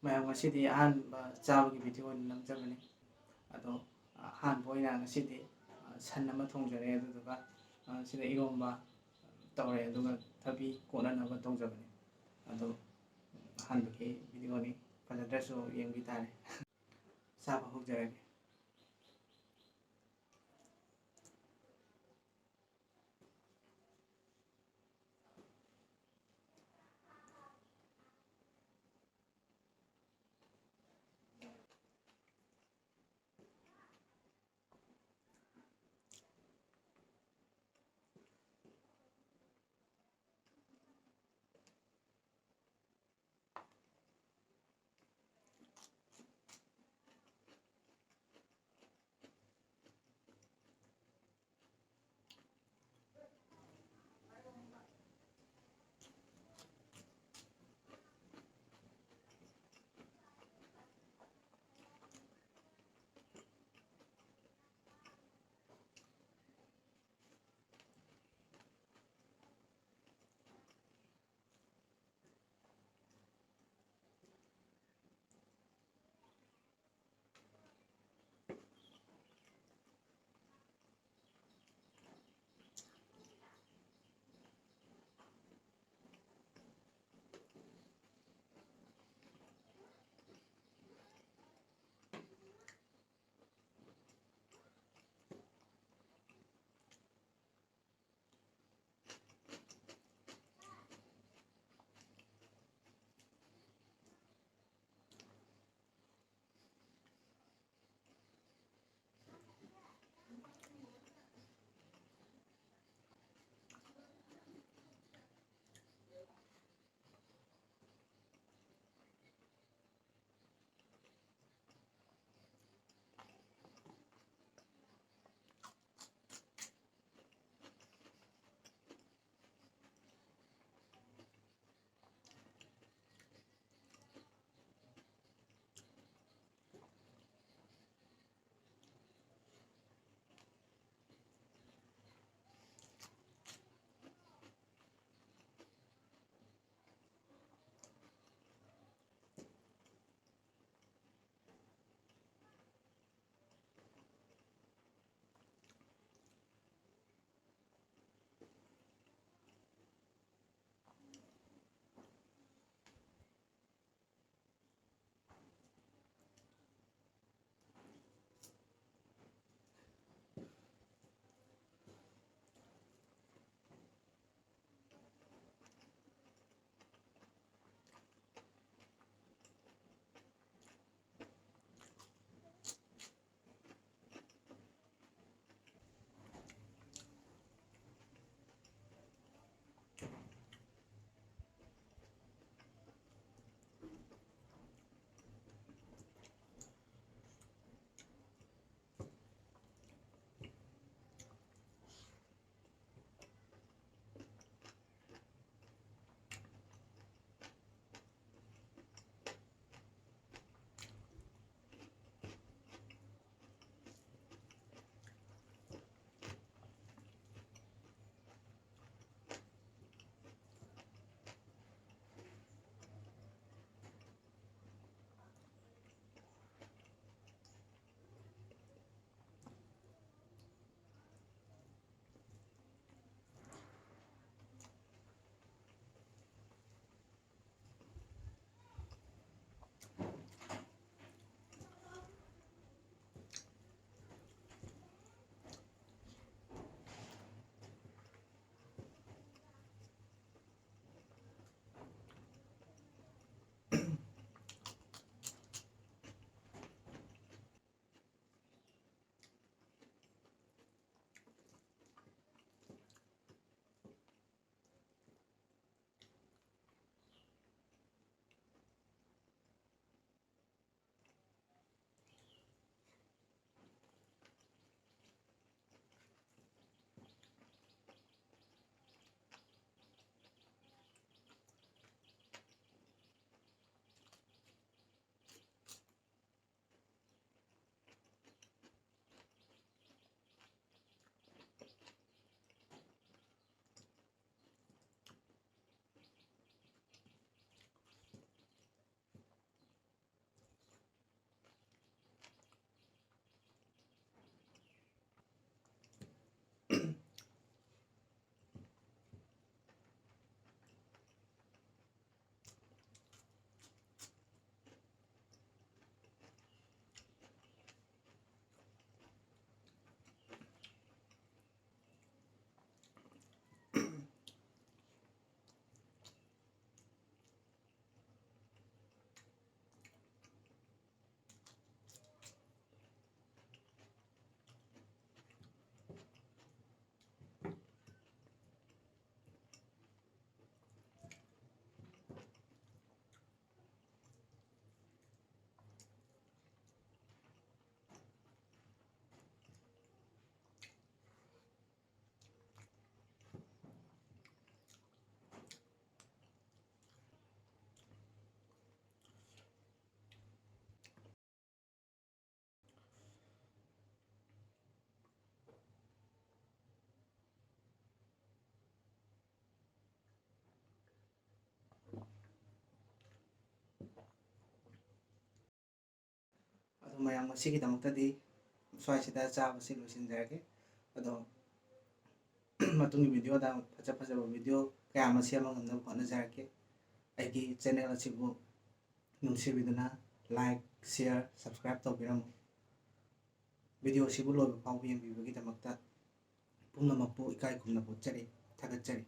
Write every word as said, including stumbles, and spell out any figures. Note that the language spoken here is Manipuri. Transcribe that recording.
ꯃꯌꯥꯝ, ꯉꯁꯤꯗꯤ ꯑꯍꯥꯟꯕ ꯆꯥꯕꯒꯤ ꯚꯤꯗꯤꯑꯣ ꯑꯣꯏꯅ ꯅꯝꯖꯕꯅꯤ꯫ ꯑꯗꯣ ꯑꯍꯥꯟꯕ ꯑꯣꯏꯅ ꯉꯁꯤꯗꯤ, ꯑ, ꯁꯟ ꯑꯃ ꯊꯣꯡꯖꯔꯦ, ꯑꯗꯨꯗꯨꯒ, ꯑ, ꯁꯤꯗ ꯏꯔꯣꯝꯕ ꯇꯧꯔꯦ, ꯑꯗꯨꯒ ꯊꯕꯤ ꯀꯣꯠꯅꯅꯕ ꯇꯧꯖꯕꯅꯤ꯫ ꯑꯗꯣ ꯑꯍꯥꯟꯕꯒꯤ ꯚꯤꯗꯤꯑꯣꯅꯤ, ꯐꯖꯗ꯭ꯔꯁꯨ ꯌꯦꯡꯕꯤ ꯇꯥꯔꯦ꯫ ꯆꯥꯕ ꯍꯧꯖꯔꯒꯦ꯫ ꯃꯌꯥꯝ, ꯉꯁꯤꯒꯤꯗꯃꯛꯇꯗꯤ ꯁ꯭ꯋꯥꯏꯁꯤꯗ ꯆꯥꯕꯁꯤ ꯂꯣꯏꯁꯤꯟꯖꯔꯒꯦ꯫ ꯑꯗꯣ ꯃꯇꯨꯡꯒꯤ video ꯗ ꯐꯖ ꯐꯖꯕ video ꯀꯌꯥ ꯑꯃ ꯁꯦꯝꯕ ꯉꯝꯅꯕ ꯍꯣꯠꯅꯖꯔꯛꯀꯦ꯫ ꯑꯩꯒꯤ channel ꯑꯁꯤꯕꯨ ꯅꯨꯡꯁꯤꯕꯤꯗꯨꯅ like, share, subscribe ꯇꯧꯕꯤꯔꯝꯃꯨ꯫ Video ꯑꯁꯤꯕꯨ ꯂꯣꯏꯕ ꯐꯥꯎꯕ ꯌꯦꯡꯕꯤꯕꯒꯤꯗꯃꯛꯇ ꯄꯨꯝꯅꯃꯛꯄꯨ ꯏꯀꯥꯏ ꯈꯨꯝꯅꯕ ꯎꯠꯆꯔꯤ, ꯊꯥꯒꯠꯆꯔꯤ꯫